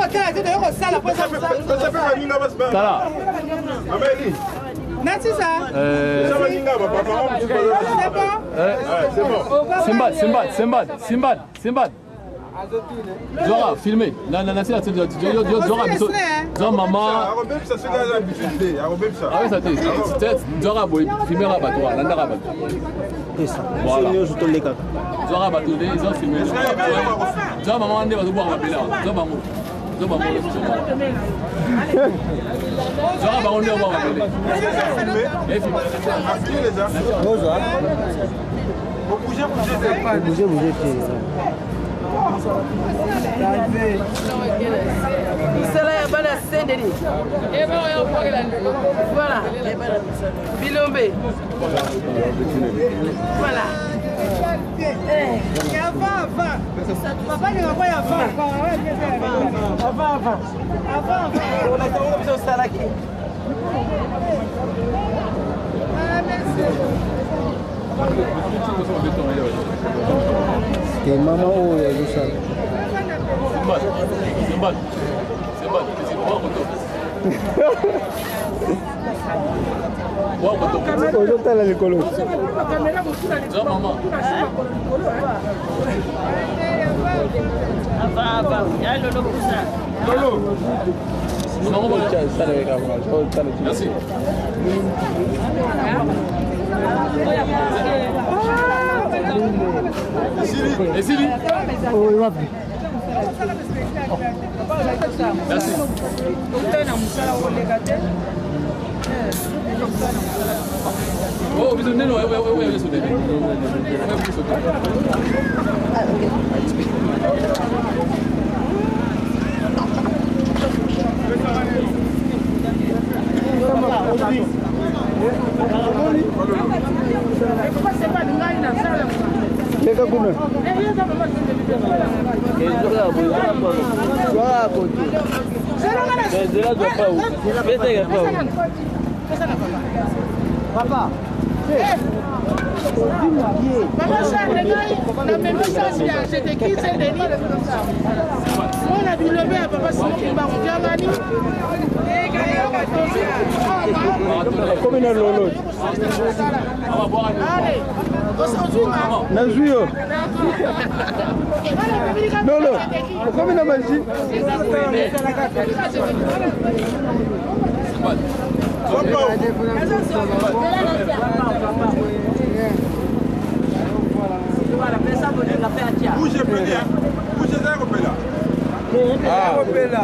kotala te, toye kosala mpo eza Tala. Natisa. Simbad, Simbad, Simbad, Simbad, Simbad. Zora, filmé. Na na na sila Zora biso. Zora mama. Ah oui, ça te. Zora boy, filmer ra bato, landa ra bato. Voilà. Zora bato, ils ont filmé. Zora maman nde bazo boire mabela. Zora bango. Zora bango. Zora bango nde boire mabele. Et filmé. Bonjour. Bougez, bougez, bougez. Misala ya bana Saint-Denis. Voilà. Bilombe. Voilà. Avant, avant. Papa, il va avant. Avant, avant. Avant, avant. On a commencé au Salaki. Ah, merci. Te mama oyo azosala. Simbad. Simbad. Simbad. Ozotala likolo. Merci. Esili. Oyo wapi? Merci. Oh, biso neno, ouais, ouais, ouais, ouais, sauter. Ouais, sauter. Leka kuna. Papa. Papa Charles, namemi sasi ya Jeteki Saint-Denis. Mwana bilombe ya papa Simon Kimbangu Kiangani. Komi na lolo. Nazwi yo. Lolo, okomi na magie. Bouge pele, bouge eza kopela. Kopela.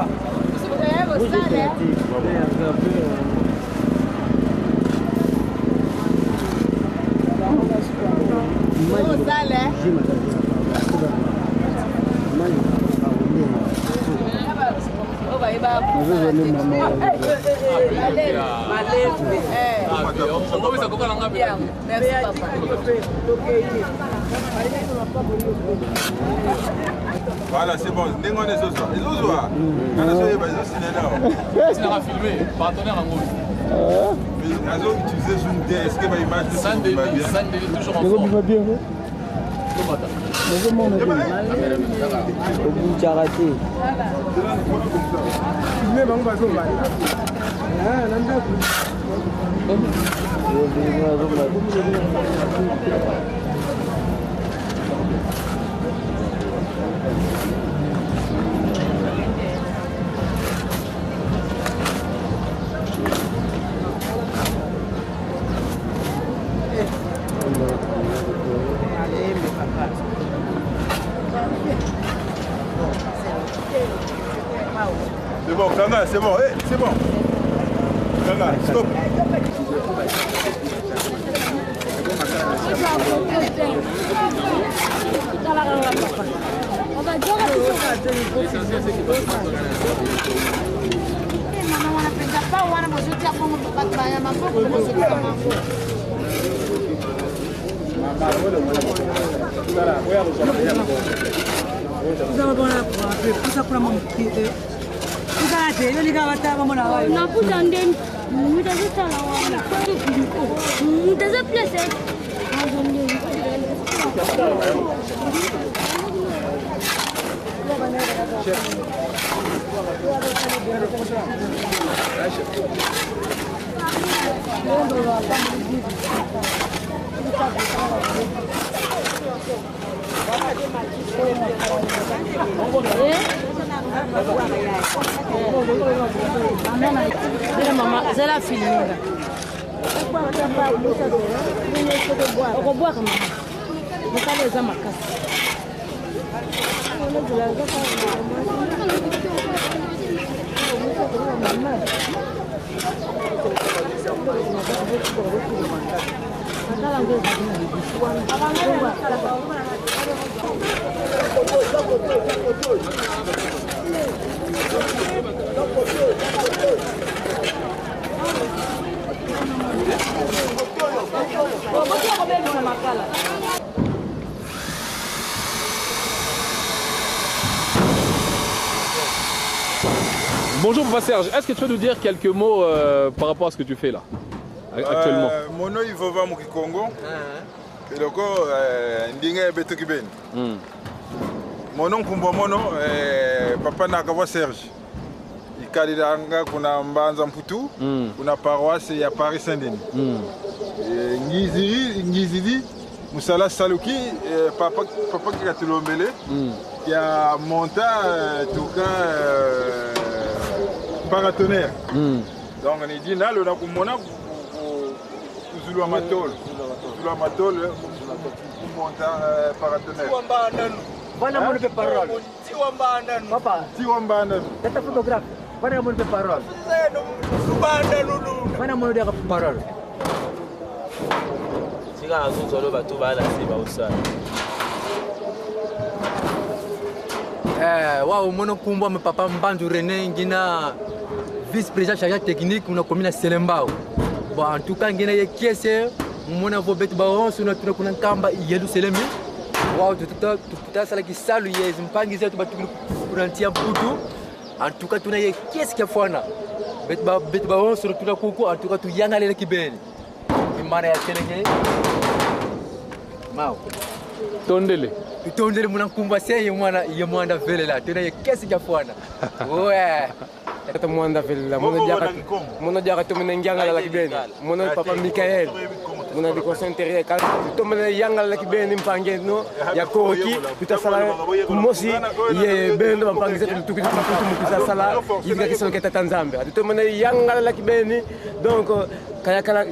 Voilà, c'est bon. Ndenge wana ezozwa. Ezozwa. Kana soyeba ezosinela. Sinaka filmé, partenaire en gros. Azo utiliser zoom te, est-ce que ba image Saint-Denis, Saint-Denis toujours en forme. Bien. Nazomona te. Obutyaka te. Filme bango bazobanda. Na ndako. C'est bon, Kanga, c'est bon, hey, c'est bon. Kanga, stop. Nakuta ndeni mutu azosala wana mutu aza place. Zela filminga. Okobwaka mama. Mokala eza makasi. Bonjour Papa Serge, est-ce que tu peux nous dire quelques mots euh, par rapport à ce que tu fais là, actuellement euh, Mono Ivova Mukikongo, eloko euh, ndinga ebetoki beni hmm. Mono nkumbwa mono eh, papa nakavwa Serge ikalilanga kuna Mbanza Mputu mm. kuna paroisse ya Paris Saint-Denis mm. eh, ngizili ngizili musala saluki eh, papa papa kikatulombele mm. ya monta eh, tuka eh, paratonnerre mm. donc nidi nalo nakumona kuzulwa matolo kuzulwa matolo kumonta eh, paratonnerre Bana mono pe parole. Papa. Tata photographe. Bana mono pe parole. Bana mono de parole. Tika nazozwa lo bato baa na se baosala. Eh, wao mono kumbwa me papa Mbanzu René ngina vice-président chargé technique una commune ya Selembao. Bon, en tout cas ngina ye kiese mona vo betu ba onso na tuna kuna nkamba Yerusalemi. Wao tuta tutasala kisalu ye mpangi zetu batu kuna ntia mputu. En tout cas tuna ye kiese kia fwana. Betu ba betu ba onso tuna kuku en tout cas tuyangalele kibeni. Imana ya kelenge. Mao. Tondele. Tondele muna nkumba se ye mwana ye mwana velela tuna ye kiese kia fwana. Ouais. Tata mwanda velela mono diaka mono diaka tomene ngiangala la kibeni mono papa Michael mono di conseil intérieur kala tomene yangala la kibeni mpange no ya koroki tutasala mosi ye bendo bampangi zetu tuki tuki mukusa sala yinga kisolo ke tata nzambe tomene yangala la kibeni donc kaya kala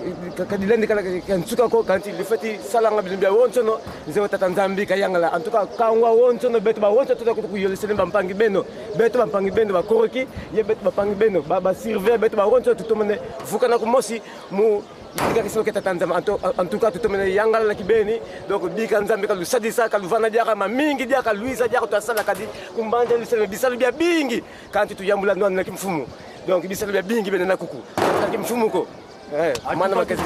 kadilende kala kansuka ko kanti lifeti salanga bizumbia wonsono nzewa tata nzambi kayangala en tout cas kangwa wonsono beto ba wonso tuta kuyolisele bampangi beno beto bampangi beno bakoroki ye beto bapangi beno basurveille beto bawonso tutomene vukana kumosi mu itika kisolo ke tata nzambe en tout cas tutomene yangala na kibeni donc bika nzambe kalusadisa kaluvana diaka mamingi diaka luisa diaka twasala kadi kumbanja lusele bisalu bia bingi kanti tuyambula nwanu na kimfumu donc bisalu bia bingi bene na kuku na kimfumu ko Eh, mana makasi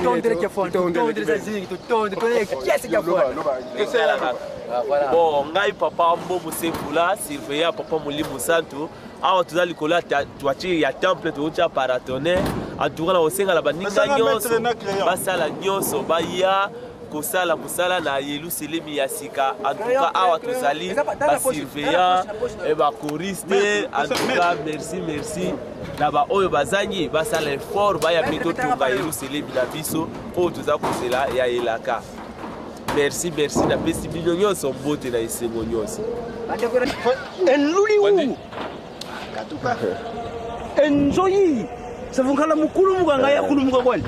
bon ngai papa mbobo sepula surveillant papa molimo santu awa toza likolo ya toiture ya temple tozotya paratonnerre en tout cas na kosenga na baninga nyonso basala nyonso baya kosala mosala na yelusalemi ya sika en tout cas awa tozali basurveillant bakoriste en tout cas merci merci na baoyo bazangi basala effort baya mpe totonga yelusalemi na biso oyo toza kozela ya elaka merci merci napesi bino nyonso mbote na esengo nyonso enluliwu katuka enzoyi savunkala mukulumuka ngai akulumuka kwani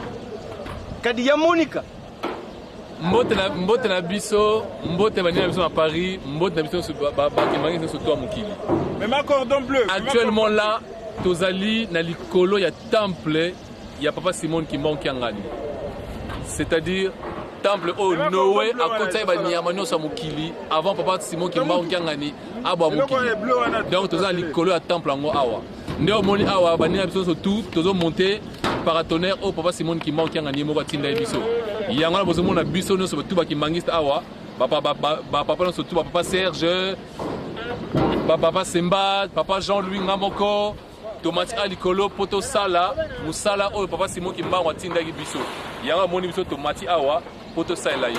kadi ya monika mbote na, mbote na biso mbote banini na biso na paris mbote na biso nyonso bakembangi nyonso to ya mokili mema cordon bleu actuellement là tozali na likolo ya temple ya papa simon kimbangu kiangani c'est-à-dire temple oyo noe akotisaki banyama nyonso ya mokili avant papa simon kimbangu kiangani abwa mokili donc toza na likolo ya temple yango awa nde omoni awa banini na biso nyonso tout tozomonte paratonnerre oyo papa simon kimbangu kiangani ye moko atinda ye biso yango wana bozomona biso nyonso tu bakimbangiste awa bapapa nyonso tu bapapa serge bapapa semba papa jean louis nga moko tomati a likolo mpo tosala mosala oyo papa simon kimbangu atindaki biso yango amoni biso tomati awa mpo tosalela ye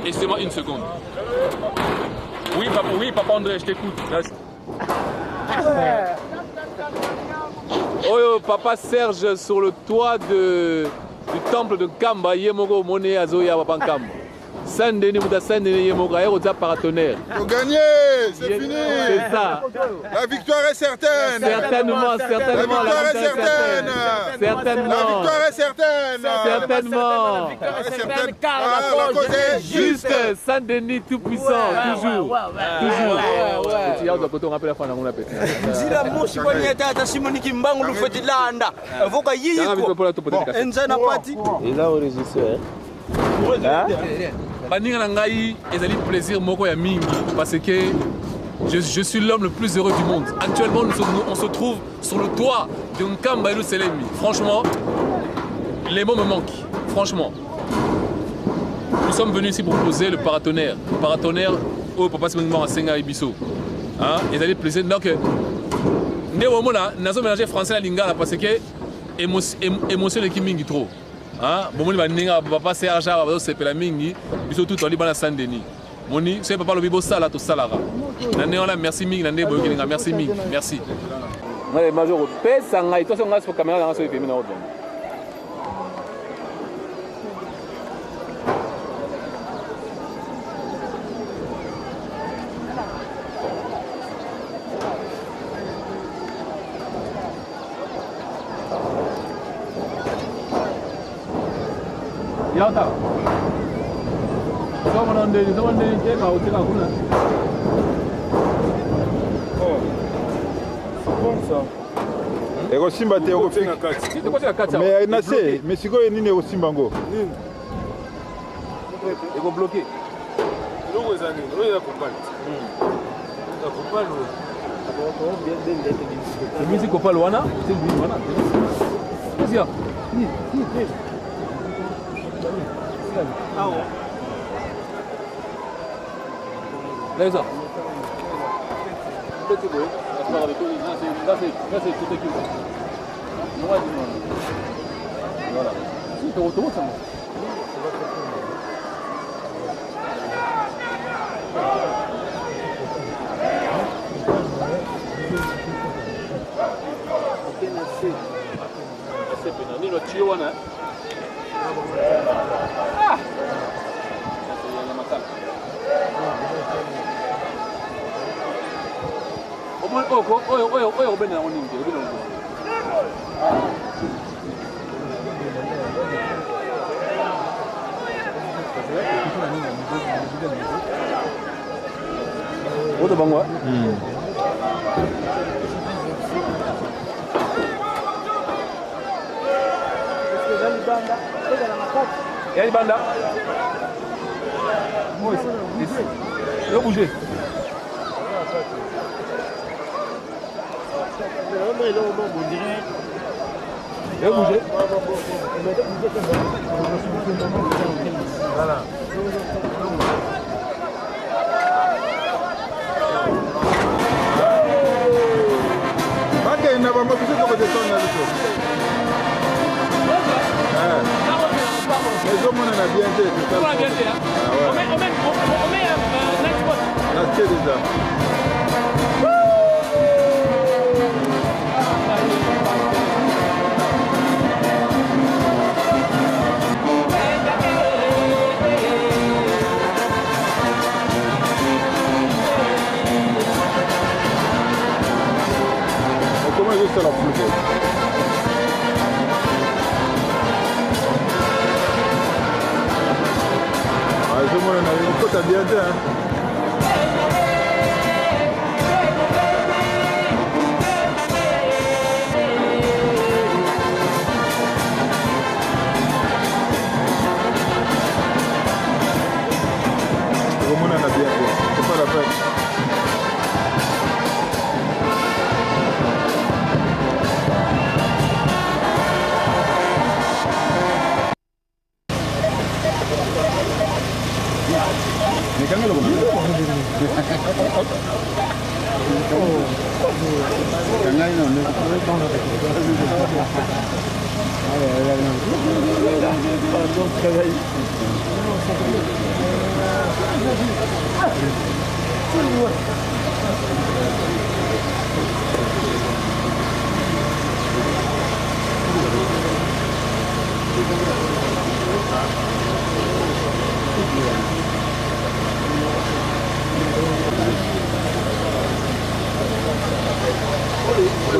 excusez-moi une seconde oui papa, oui, papa André je t'écoute. Oyo papa Serge sur le toit de, du temple de Nkamba, ye moko omoni azoya papa Nkamba. Saint Denis, moto ya Saint Denis ye moko aye kotia paratonnerre. Gagné, c'est fini. C'est ça. La victoire est certaine. Certainement, certainement. La victoire est certaine. Certainement. La victoire est certaine. Certainement. La victoire est certaine. Car la cause est juste. Saint Denis tout puissant, toujours. Toujours. Petit yaourt à côté, on rappelle la fin, on l'appelle. Nzila moshi kwani tata Simoni Kimbangu lufeti landa. Voka yiko. Enza na pati. Il a enregistré. Baninga na ngai ezali plaisir moko ya mingi parce que je suis l'homme le plus heureux du monde. Actuellement, on se trouve sur le toit de Nkamba Selemi. Franchement, les mots me manquent. Franchement. Nous sommes venus ici pour poser le paratonnerre. Le paratonnerre au papa Simon Senga Ibiso. Hein? Ezali plaisir. Donc, nde omona nazo mélanger français na lingala parce que émotion eleki mingi trop. Hein? Bomoni baninga papa Serge awa bazosepela mingi, biso tout toali bana Saint Denis. Moni soki papa alobi bosala tosalaka. Na ndenge wana merci mingi na ndenge boyokeli nga, merci mingi, merci. Ngai major opesa ngai to so ngai so caméra na ngai so epemi na odongo. Yata. Soma ndeni, soma ndeni teka uteka kuna. Oh. C'est bon ça. Ekosimba te okofika. Mais na se, mais sikoyo nini ekosimba ngo? Nini? Eko bloqué. Eloko eza nini? Oyo eza kopal. Eza kopal oyo. Ebimisi kopal wana, c'est lui wana. Qu'est-ce qu'il y a? Là, ça. Voilà. Si, tu retournes, ça. Ah! Oyo obenda yango nini te, obenda yango. Oyo bango. Ya libanda. Yo bouger. Yo bouger. Voilà. Bakenda bango biso tokodescendre na biso. Ezomonana bien te. Ezomonana bien te. On met un night spot. Natie déjà. Comment ezosala flou? Ezomonana ekota bien te. Ezomonana bien te. C'est pas la peine. Filmer.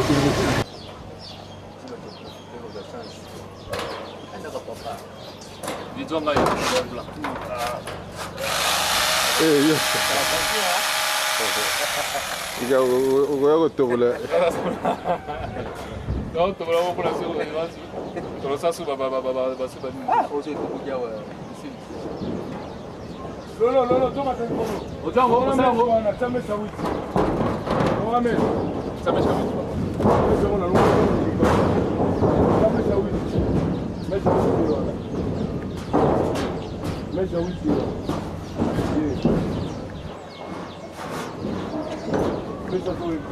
Eh, yo. Ika okoya kotobola. Lolo, lolo, tonga te lolo. Otango, otango. Wana tamesa witi. Ongame. Tamesa witi. Tamesa wana lolo. Tamesa witi. Mesa witi wana. Mesa witi wana. Yeah. Mesa witi.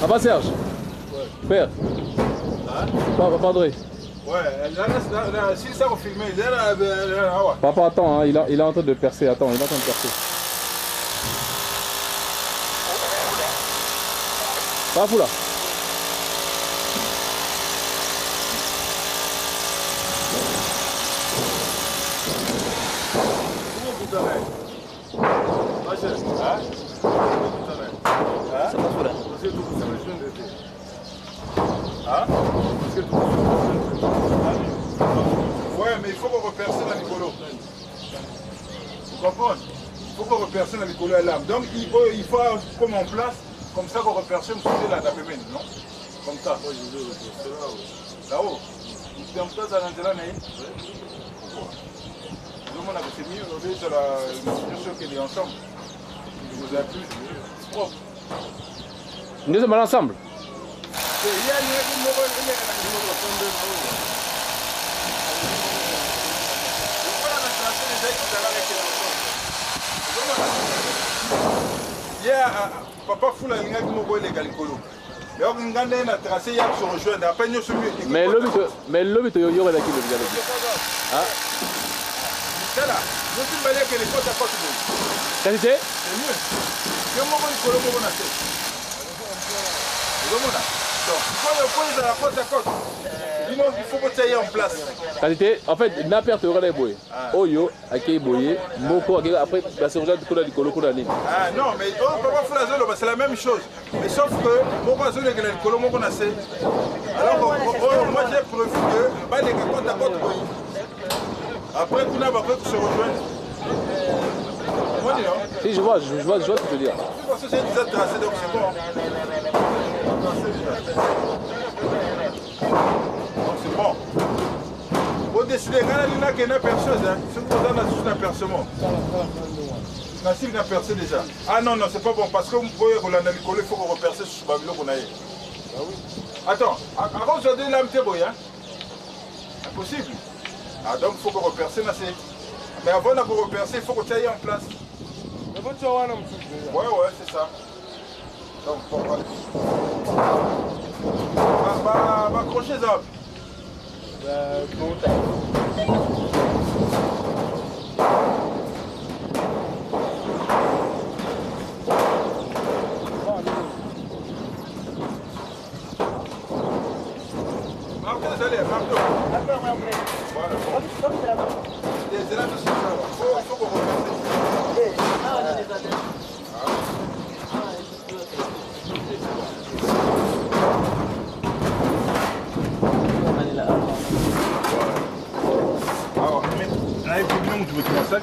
Papa Serge. Père. Papa André. Ouais, là, là, là, si ça refilmé, là, là, là, là, ouais. Papa, attends, hein, il est en train de percer. Attends, il est en train de percer. Pas fou là. Ouais, mais il faut qu'on reperce dans Nicolo. Vous comprenez? Il faut qu'on reperce dans Nicolo à l'âme. Donc il faut comme en place, comme ça qu'on reperce, là, la non? Comme ça. Là-haut. Donc ça, ça là, c'est mieux, c'est la ensemble. Vous a plu, c'est propre. Nous sommes ensemble. Yeah, papa Foula, il y a likolo. Mais on a tracé, il y a se rejoindre. Après, nous sommes. Mais l'homme, il y aurait qui le Ah. Là, nous sommes allés que les côtes à côte. Qu'est-ce que c'est? C'est mieux. Je m'en vais likolo, mon il faut que tu ailles en place. En fait, n'a perte aurait boye. Oyo, akei boye, moko après la sergent de likolo kuna nini. Ah non, mais papa Foula zolo, c'est la même chose. Mais sauf que moko zolo ke likolo moko na se. Alors moi j'ai prévu que ba les côte à côte boye. Après kuna ba se rejoindre. Si je vois ce que tu veux dire. Parce que j'ai déjà tracé donc c'est bon. Donc c'est bon. Vous décidez, quand il y a une perceuse, si vous avez un percement. Nassim a percé déjà. Ah non, non, c'est pas bon parce que vous voyez qu'on a il faut qu'on reperce sur Babylone qu'on a eu. Attends, à cause de l'âme hein? Impossible. Ah donc il faut qu'on reperce Nassim. Mais avant de repercer, il faut qu'on aille en place. Ouais, ouais, c'est ça. Donc, bon, va accrocher ça. Marteau, Voilà. C'est là il faut qu'on repasse.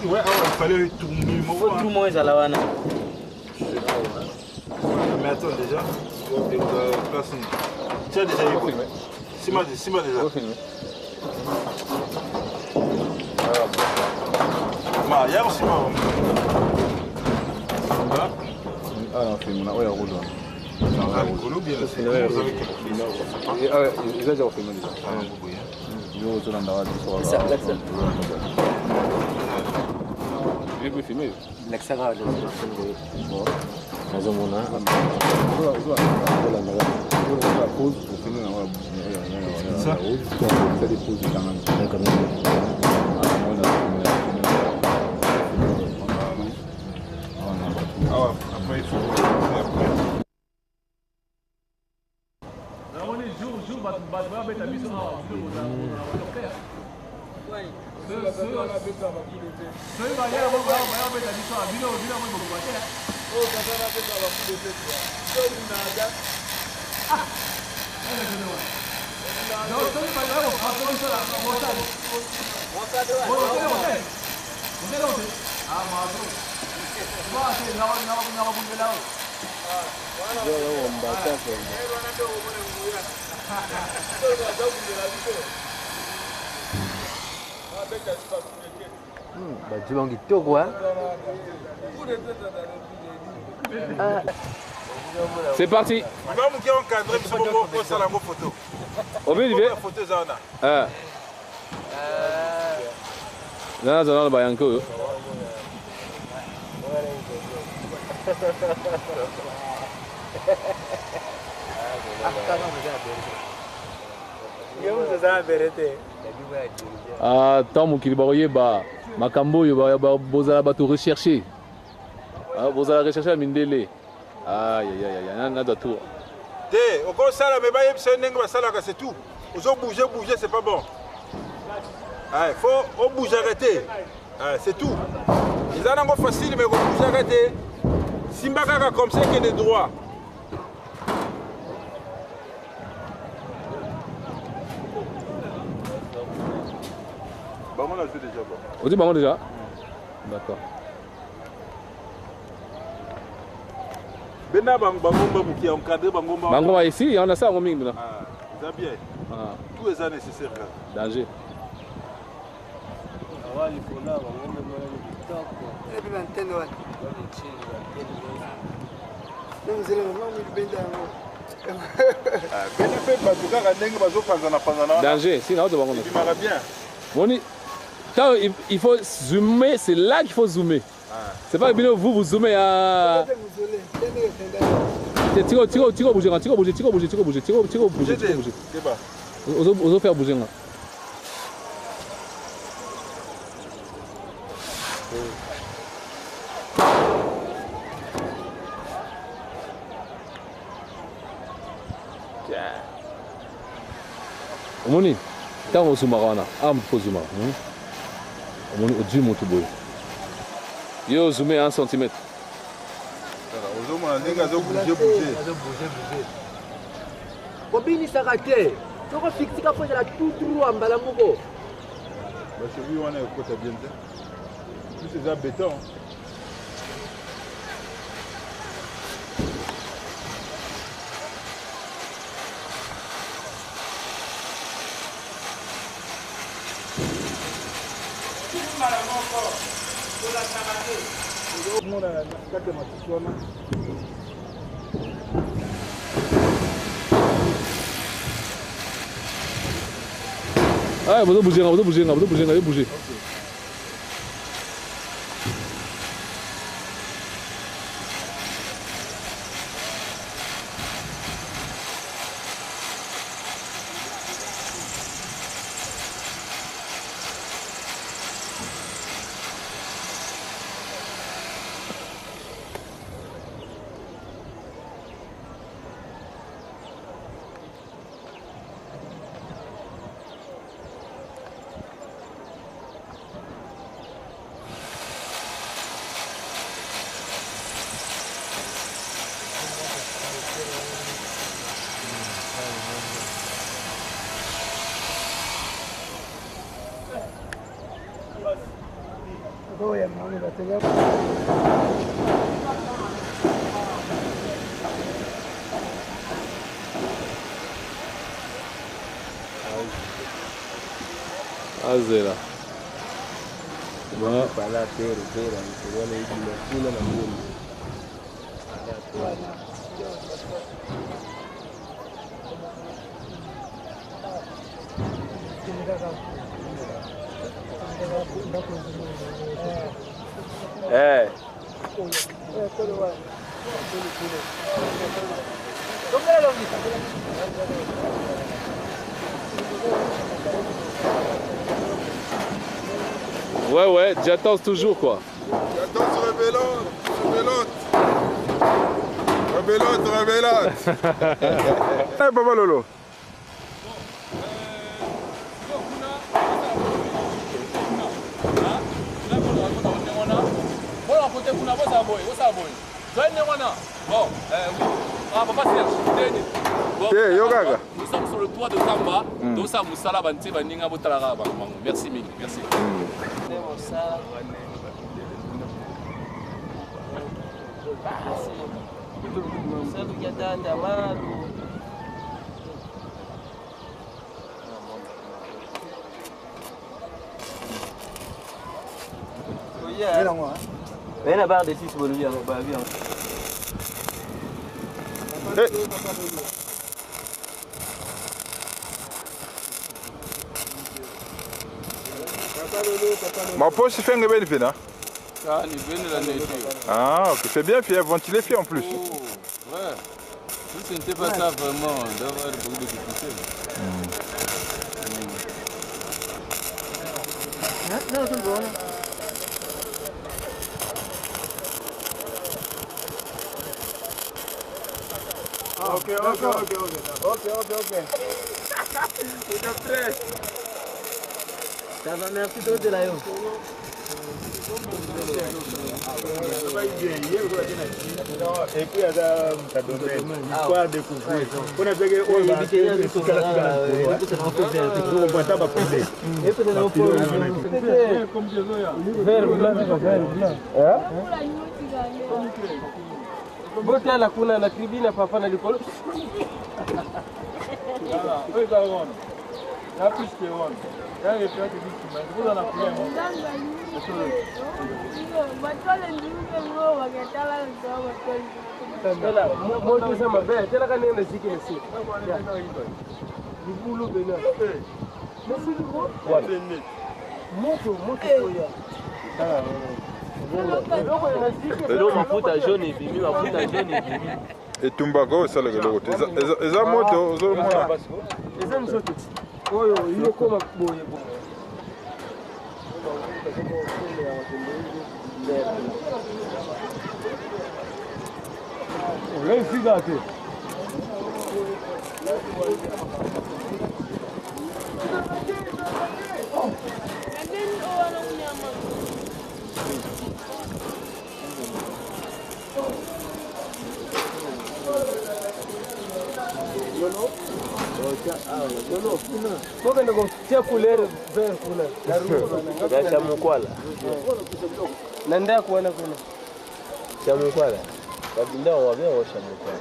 Ouais, il fallait tourner. Tout le monde est à la wana. Mais attends déjà, tu as déjà eu. Simba simba déjà. Ma, ya kosimba. Ah, non, filme na oyo ya rouge wana. Eza déjà kofilme déjà. Yo ozolandaka biso. Je peux filmer. Lakisaka nazomona Après, il faut après. Namoni jour jour bato bato babeta biso awa soki baya babeta biso awa bino bino yango bokoka te. Soki baya kofrappe biso na mosali Baju bango kitoko. C'est parti. Bamuki encadré biso bongo osala yango photo. Obi live. Photo eza wana. Eh. Nana zana ba yanke oyo. Ah, ntango mokili bakoyeba makambo oyo bozala bato recherche, bozala recherche ya mindele. Nazwa tour te okosala me bayebisa yo ndenge basalaka, c'est tout. Ozo bouger bouger, c'est pas bon. Faut obougeaka te, c'est tout. Eza nango facile, me kobougeaka te, simba kaka comme ça, ekende droit. Bango nazwi déjà bon. Ozwi bango déjà, d'accord. Bena bangomba moki encadre bangomba. Bangomba ici yango nasala yango mingi mpena. Eza bien, tout eza nécessaire kaka. Danger. Bena mpe bato kaka ndenge bazopanzana panzana. Danger si naozo bango. Ebimaka bien. Moni tant il faut zoomer, c'est là qu'il faut zoomer. C'est pas bien, vous vous zoomez à. Tiko tiko tiko bouger, tiko bouger, tiko bouger, tiko bouger, tiko tiko bouger, tiko bouger. Ozo ozo faire bouger là. Omoni ntango ozumaka wana awa moto ozumaka omoni ozwi motu boye yo ozume 1 cm. Ozomona ndenge azobouge bouge. Kobinisaka te, soko fikisika fo ezala tout droit mbala moko. Bachevi wana ekota bien te, plus eza béton. Kati ya matiti wana. Ah, bozo bouger, bozo bouger, bozo bouger, bozo bouger. Azela. Pala pere pere wana ebima kuna na ngombe. Eh. Ouais, j'attends toujours quoi. J'attends rebelote, rebelote. Rebelote, rebelote. Hey, Papa Lolo. Nous sommes sur le toit de Kamba. Donc ça, Moussala, Banté, Baninga, Botalara, Merci, Ming. Merci. Mais la barre de 6 bolobi babi Ma poche fait un bel fait, Ah, ok, c'est bien fait, ventilé fait en plus. Oh, ouais. Si ce n'était pas ça vraiment, on doit avoir beaucoup de difficultés. Ok. Ça va, merci de la yo. Et puis, il y a domaine, histoire de découvrir. On a fait botala kuna na tribune papa na likolo. Moto eza mabe telaka ndenge naziki na se libulu bena moto moto oya. Eloko mafuta jaune ebimi, mafuta jaune ebimi. Etumbaka oyo esalaka eloko te. Eza moto ozomona. Eza nzoto oyo yokoma boye. Bokende kotia couleur vert kuna na chamukwala na ndako wana kuna chamukwala babinda wa bien wa chamukwala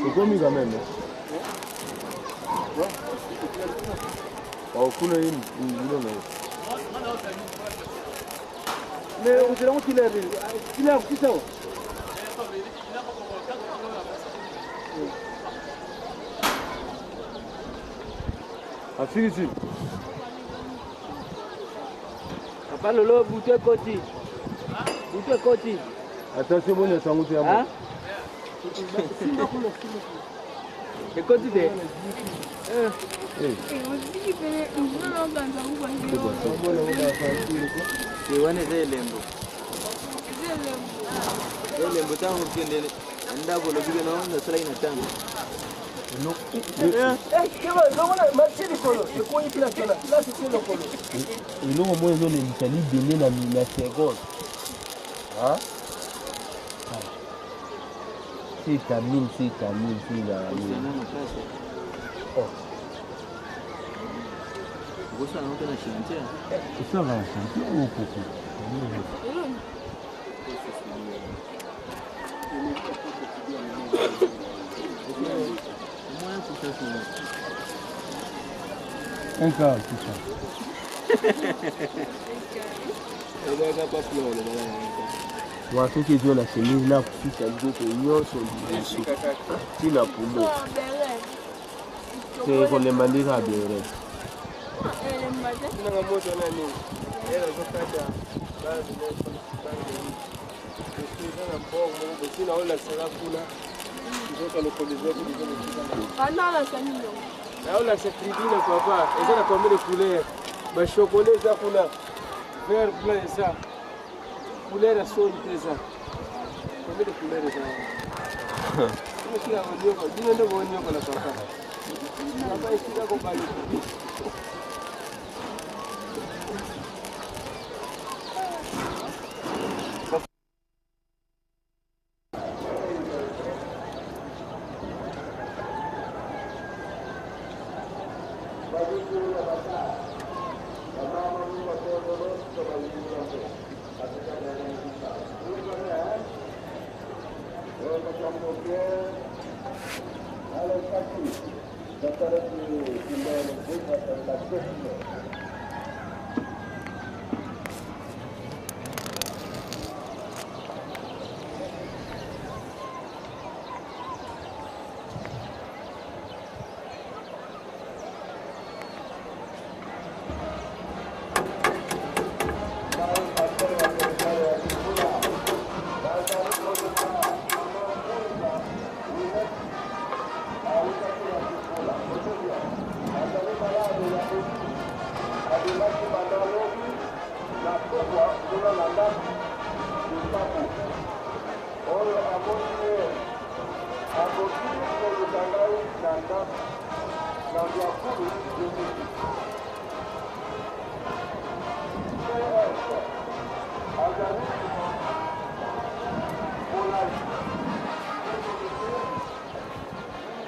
c'est comme quand même oh kuna hii ni mais on dirait qu'il est il a qui ça. Asilisi. Papa Lolo, butu ekoti. Butu ekoti. Attention bon sango te yamo. Ekoti te. Eh. Wana eza elembo. Elembo tango kende ndako lobi no nasalaki na tango. Eloko moko ezolembisa libende na seconde c'est tamine osala na chantier oyo koko. Un quart, c'est ça. Wa soki ezwa na chemise na kosukisa nzoto nyonso liboso ntina pumo te kolemba nde kaka bere. Naolakisa tribune papa, eza na combien de couleur? Bachocolat eza kuna, vert blanc eza couleur ya soni te, eza combien de couleur eza wana? Esika konyokola bino nde bonyokola papa, papa esika kobaluka.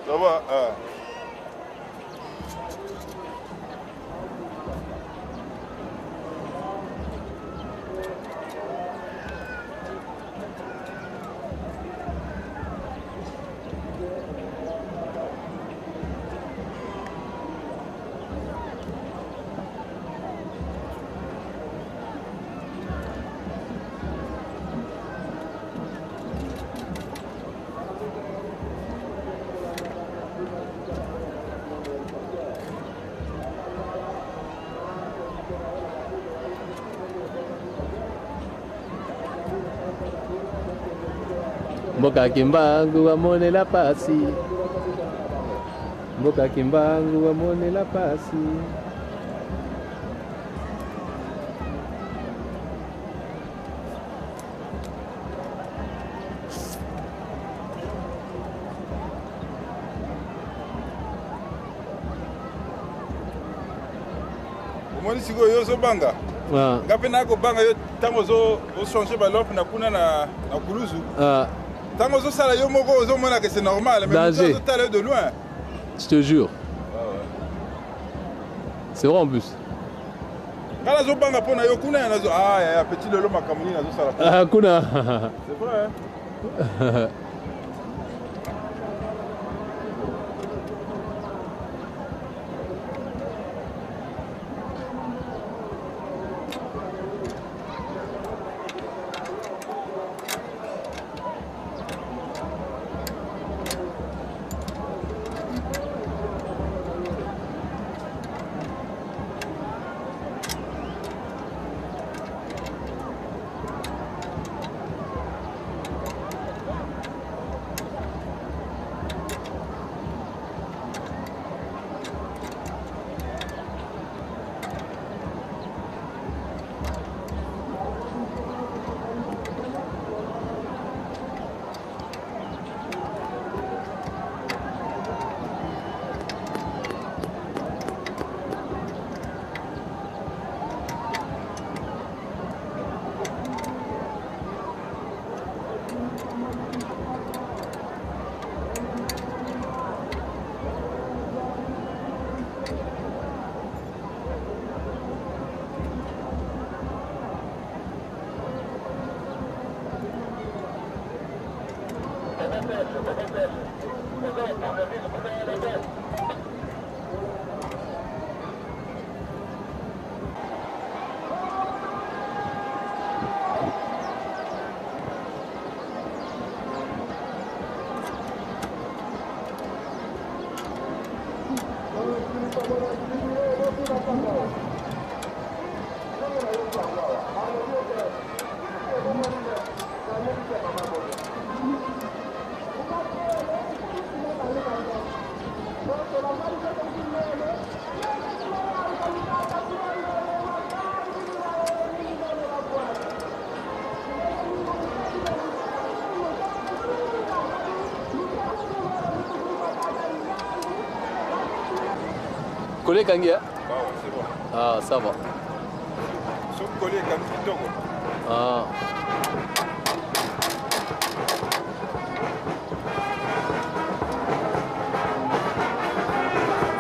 Ça va ah. Mboka Kimbangu amonela pasi, mboka Kimbangu amonela pasi. Omoni sikoyo yo ozobanga, nga mpe nakobanga yo ntango ozochange balompe na kuna na kuluzu, ntango ozosala yo moko ozomona que c'est normal, mais moto azotala yo de loin. Je te jure. C'est vrai en plus. Nga nazobanga mpo na yo kuna ya nazo ah ya petit lelo makambo nini nazosala. Ah, kuna. C'est vrai, hein? Coller ekangi hein? Ah, ça va. Soki coller ekangi kitoko. Ah.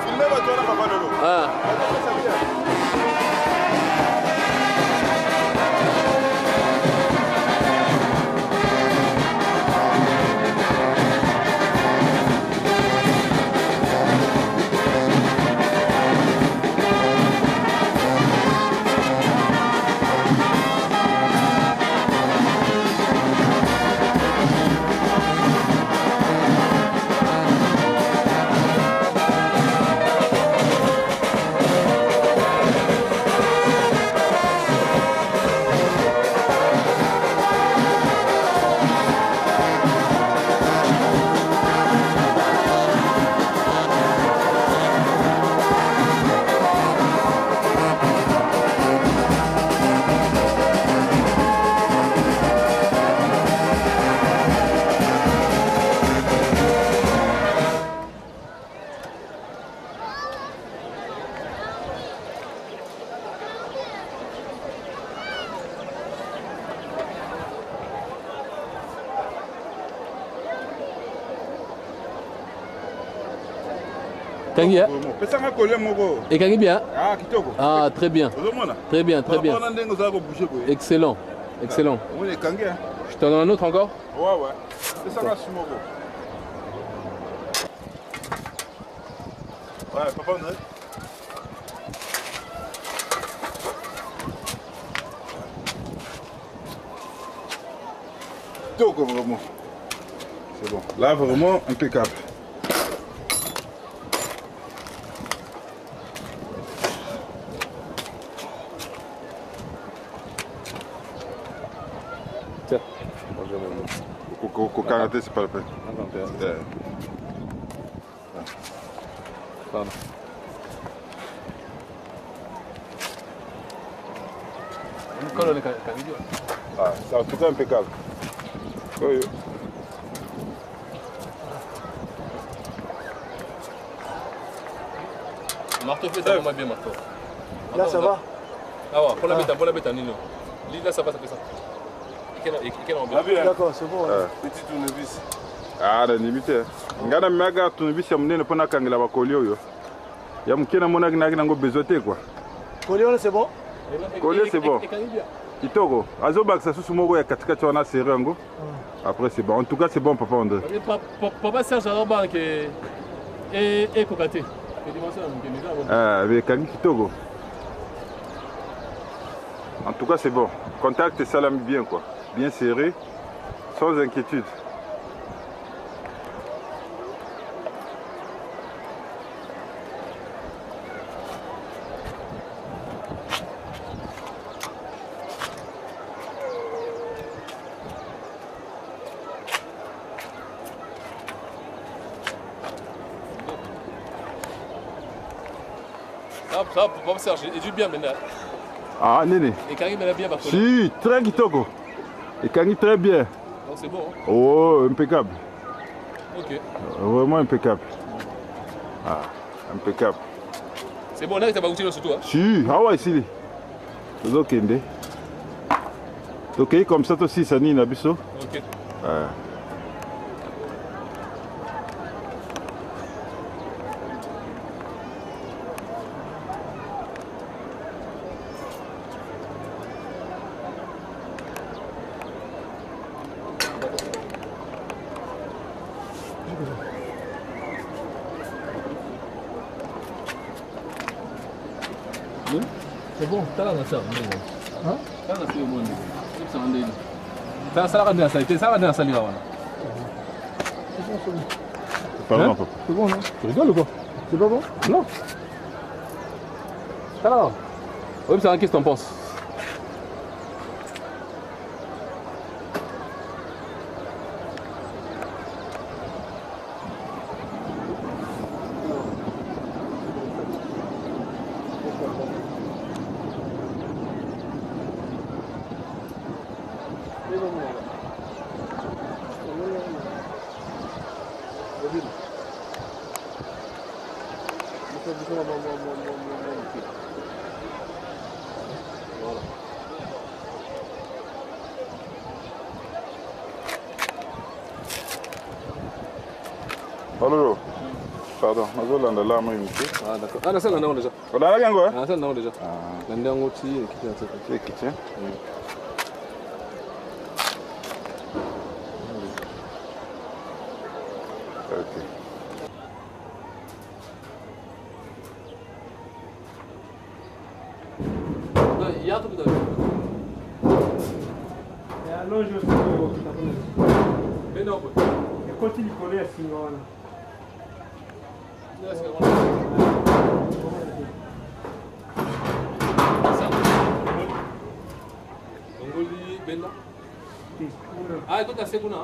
Filme bato wana papa Lolo. Ah. Kangi, hein? Pesanga coller moko. Ekangi bien? Ah, kitoko. Ah, très bien. Ozomona? Très bien, très bien. Wana ndenge ozala kobouger boye. Excellent, excellent. Omoni ekangi, hein? Je t'en donne un autre encore? Ouais, ouais. Pesanga su moko. Ouais, papa André. Kitoko vraiment. C'est bon. Là vraiment impeccable. Tiens. Kokanga te, c'est pas la peine. Pardon. Ah, c'est en tout cas impeccable. Oyo. Marteau fait ça, moi bien marteau. Là, ça va. Ah ouais, pour la bête, pour la bête, Nino. Là, ça va, ça fait ça. D'accord, c'est bon. Petit tournevis. Ah, na ndimi te. Ngai namemaka tournevis ya monene mpo nakangela bakoli oyo. Ya moke namonaki nayaki nango besoin te quoi. Coller wana c'est bon? Coller c'est bon. Kitoko. Azobakisa susu moko ya katikati wana serre yango. Après c'est bon. En tout cas c'est bon papa André. Papa Serge azobanke ekoka te. Ah, mais ekangi kitoko. En tout cas c'est bon. Contact esalami bien quoi. Bien serré, sans inquiétude. Ça, ça, papa Serge, et du bien maintenant. Ah, nini? Ekangi maintenant bien par contre. Si, très kitoko. Ekangi très bien. Donc c'est bon. Hein? Oh, impeccable. Ok. Vraiment impeccable. Ah, impeccable. C'est bon, là, tu as pas surtout. Hein? Si, awa esili. Tozokende. Tokei comme ça tosisa nini na biso. Ok. Ah. C'est bon, tala na sa. Hein? Tala na sa yo monde. C'est ça ndeni. Tala sala ka ndena sali, te sala ndena sali wana. C'est bon, c'est bon. Pardon, papa. C'est bon, non? Tu rigoles ou quoi? C'est pas bon? Non. Tala. Oyebisaka, qu'est-ce que t'en penses? Palolo, pardon, nazolanda la moi mike. Ah d'accord. Ah nasala nango déjà. Olandaki yango? Ah nasala nango déjà. Landa yango ti ekiti na tete. Ekiti. Ok. Ya to peut-être. Allonge Bena ko. Ekoti likolo ya singa wana. Ngoli benda. Ah, ekota se kuna.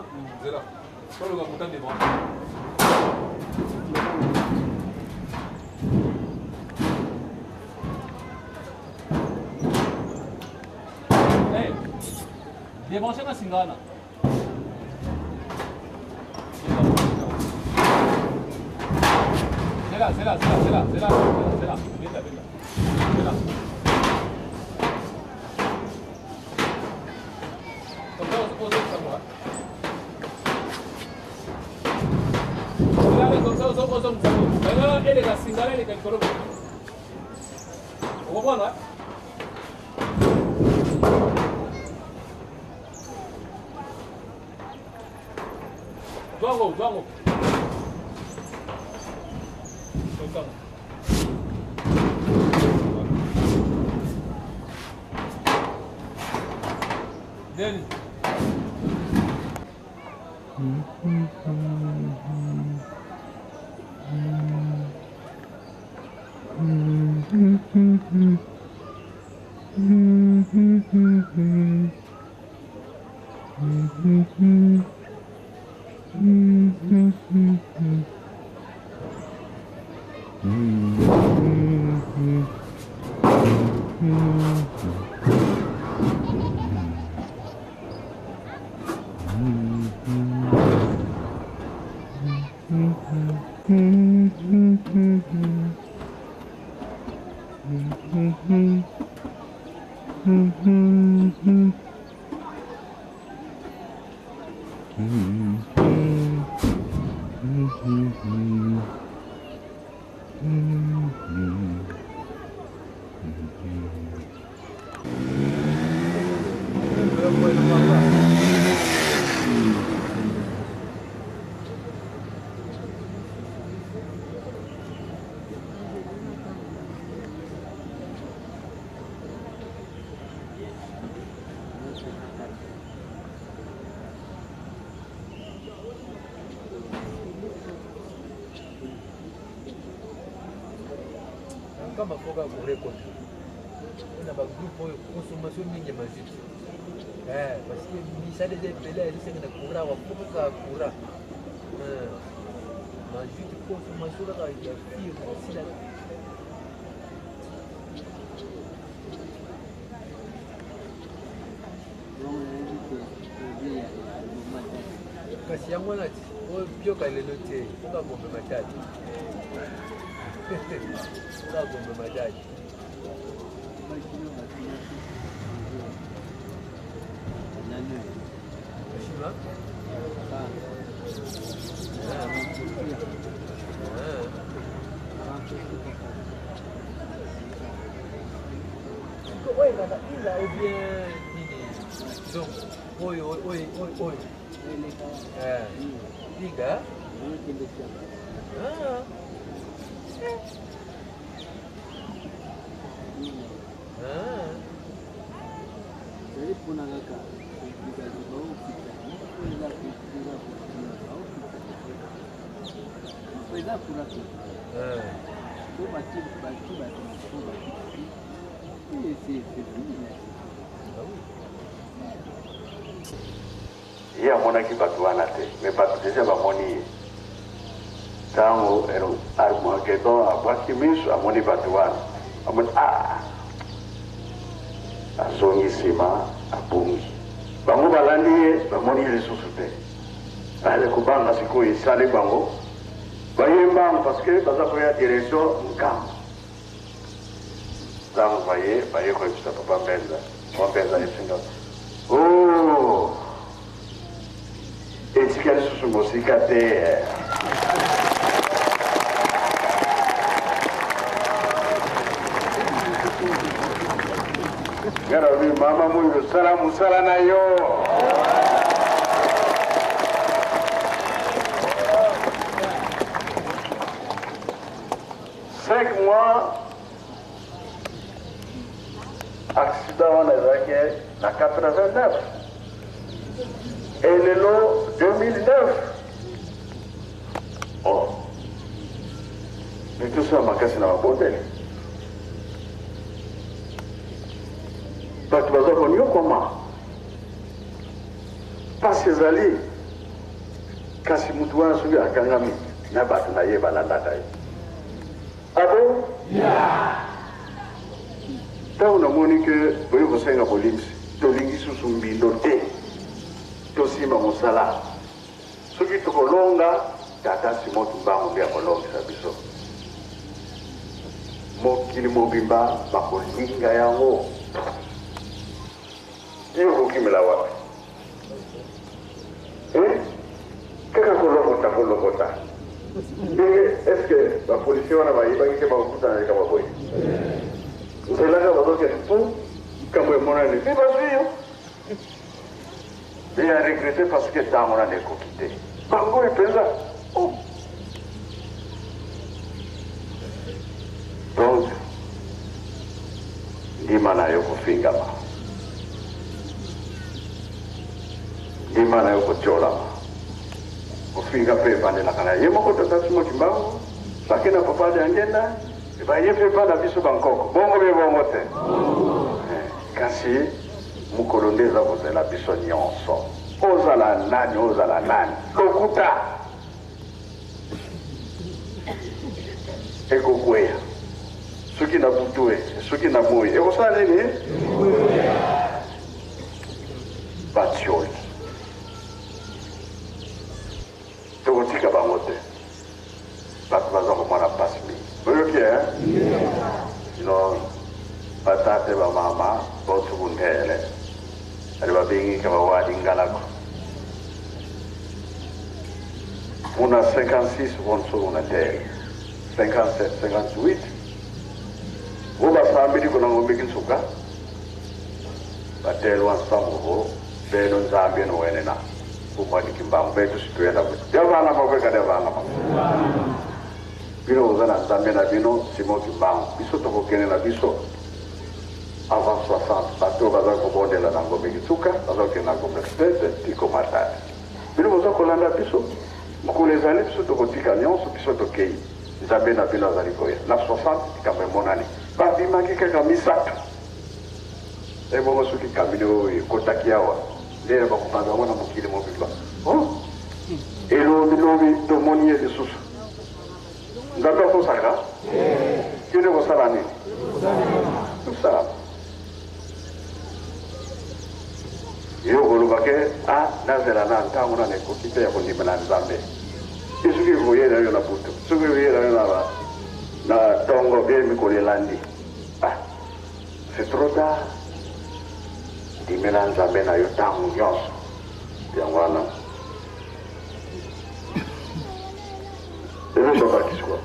Zela. Toloka mutande bra. Hey, débrancher na singa wana. C'est là, c'est là, c'est là, c'est là, c'est là, c'est là, benda, benda. C'est là. Comme ça, on se ça, moi. C'est là, comme ça, on se ça. Maintenant, elle est la singa, elle est quelque chose. On comprend, hein? Dwango, dwango. Comme ça. Then. Kama foka korekote mpona bagroupe oyo consommation mingi ya mazuti, parce que misala eza ebele, ezosenga na courant, wafoka kaka courant, mazuti consommation kaka ya fire esila. Kasi yango wana ti oyo pioka lelo te, foka gombe matadi, foka gombe matadi. Chinois? Oyo kaka ila ou bien nini? Donc oyo oyo oyo oyo inga. Ah. Ah. Mpona kaka eza courant te, po bati bati bato po bati. Ye amonaki bato wana te, mais bato deja bamoni ye. Ntango Armagedon abwaki miso, amoni bato wana, amoni ah, azongi nsima, abungi. Bango balandi ye, bamoni ye lisusu te. Ale kobanga sikoyo esali bango, baye mbangu parce que baza koya direction Nkamba. Ntango baye, baye koyebisa papa Mbenza. Papa Mbenza ayebisi nga, oh, etika lisusu mosika te. Nga nalobi, mama Muilu, sala mosala na yo. 5 mois accident wana ezalaki na 89 et lelo 2009 oh mais tosala makasi na mabondeli bato baza koniokoma mpasi ezali kasi motu wana soki akangami na bato na ye balandaka ye abo ntango namoni ke boye kosenga bolimbisi tolingi susu mbindo te tosimba mosala soki tokolonga tata Simon Kimbangu nde akolongisa biso mokili mobimba bakolinga yango yo okokimela wapi Eh? Kaka kolokota kolokota. Ndenge est-ce que ba policiers wana bayebaki ke bakokutana likambo boye? Nzelaka bazokende mpo likambo emonani mpe bazwi yo. Mpe ya regrete parce que ntango nano ekoki te. Bango oyo mpenza. Oh. Donc, ndima na yo kofingama. Ndima na yo kotiolama. Kofinga mpe ebandelaka na ye moko tata Simon Kimbangu, bake na papa Diangenda, baye mpe epa na biso bankoko. Bongo be bongo te. Eh, kasi mokolo nde eza kozela biso nyonso. Ozala nani, ozala nani. Lokuta! Ekokweya. Soki na butu e, soki na moi, ekosala nini? Batioli. Tokotika bango te. Bato baza komona mpasi mingi. Boyoki e? Sinon, batate bamama bosuku ndele ali babengika bawadi ngalako muna 56 bonsuku na ndele 57 58 bo basambili kuna ngombe kinsuka batelwa nsambo bo beno nzambe no wenena kumwani kimbangu betu situyenda kuti devana makweka devana makweka bino boza na nzambe na bino Simon Kimbangu biso tokokende na biso avant 60 bato oyo baza kobondela na ngombe kisuka baza kokende na ngombe kitete tiko matadi bino boza kolanda biso mokolo ezali biso tokotika nyonso biso tokei nzambe na bino azali koya na 60 likambo emonani babimaki kaka misato ebongo soki kamini oyo ekotaki awa nde bakopanza yango na mokili mobimba oh! elobilobi tomoni ye lisusu nzambe akosaka kende kosala nini kosala yo okoloba ke a nazela na ntango nana ekoki te ya kondimela nzambe e soki ekoyela yo na butu soki ekoyela yo na ntongo bie mikolo elandi ah c'est trop tard ndimela nzambe na yo ntango nyonso yango wana ezo babakisi kwa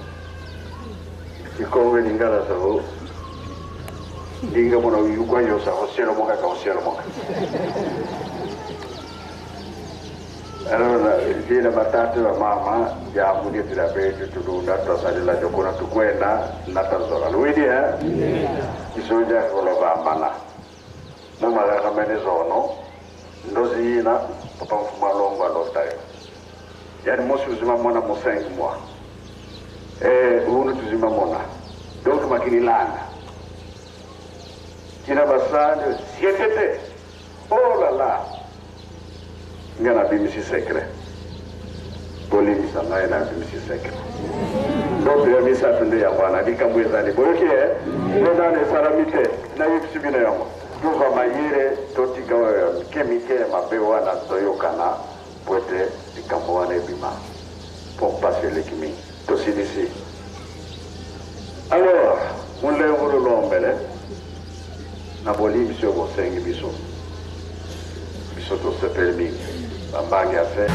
kikongo lingala sango ndinga mona yukwa yo sango selo moka ka selo moka alors dina batata ba mama ya muditila betu tulunda twasalila jokuna tukwenda natazola luidi eh kisoja kolobambana mumalaka mene zono ndozi yina papa mfuma longo alotayo yani mosi uzima mona mo 5 mois eh unu tuzima mona donc makini landa Tina basani sietete. Oh là là. Nga nabimisi secret. Bolimbisa ngai, nabimisi secret. Ndoto ya misato nde yango wana, likambo ezali boyoki e nde nano esalami te, nayebisi bino yango. Tozwa mayele, totika oyo ya mike mike ya mabe wana, toyokana po ete likambo wana ebima, mpo mpasi eleki mingi. Tosilisi. Alors mulengu lulombele na bolimbisi oyo bosengi biso, biso tosepeli mingi. Bambangi ya se.